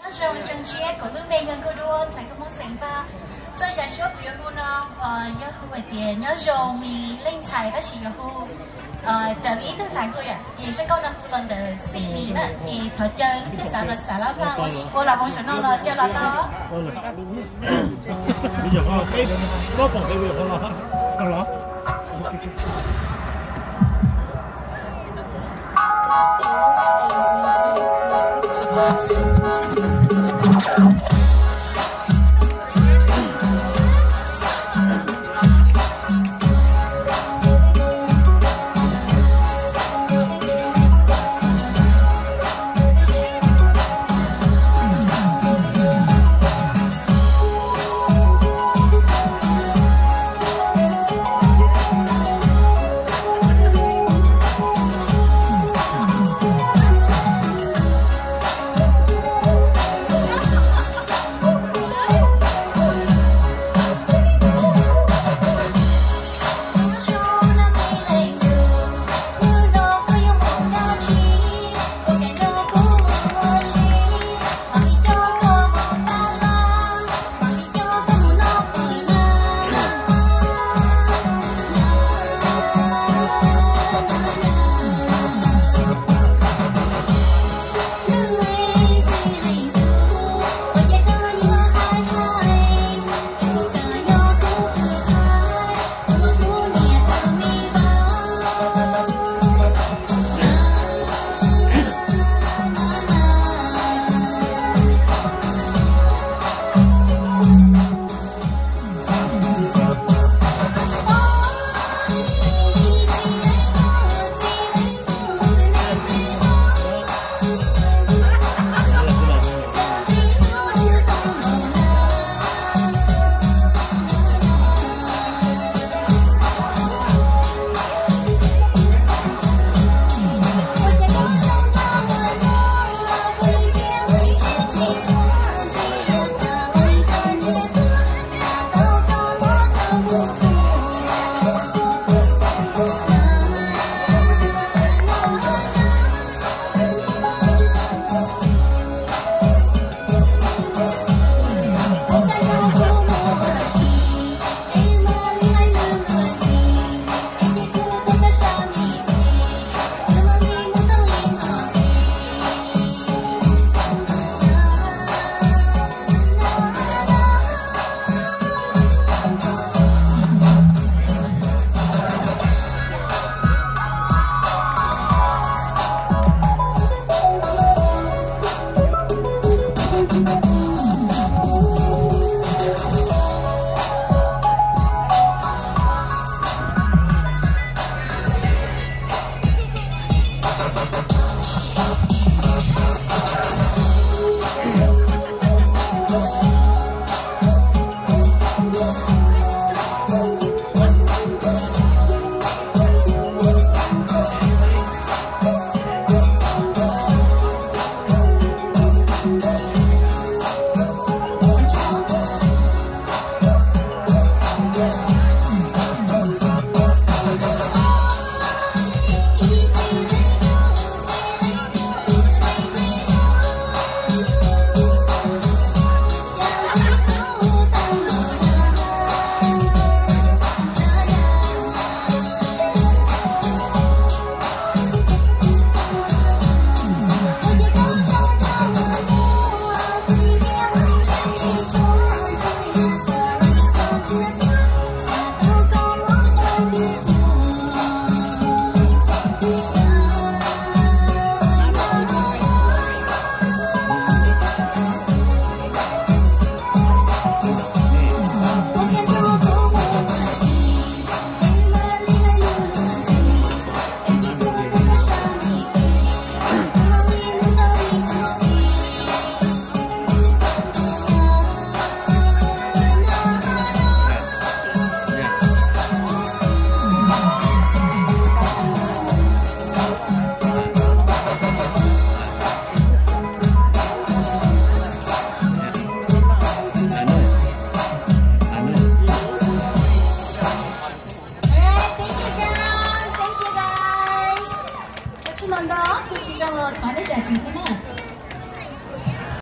Nyob zoo xyoo tshiab, kuv lub npe yog Nkauj Duab, ntxhais Nkauj Hmoob xeem Npab. Txoj yam suab kuv yuav hu no, yog hu hais tias nyob zoo me leej ntxhais, tab sis yuav hu raws li ib tug ntxhais hu yom, ces sab nraud no hu los ntawm Xib Lis na, ces thov caw leej twg xav los xav los mas ua los mus saum no los caw los tau. This is a D J Color Production.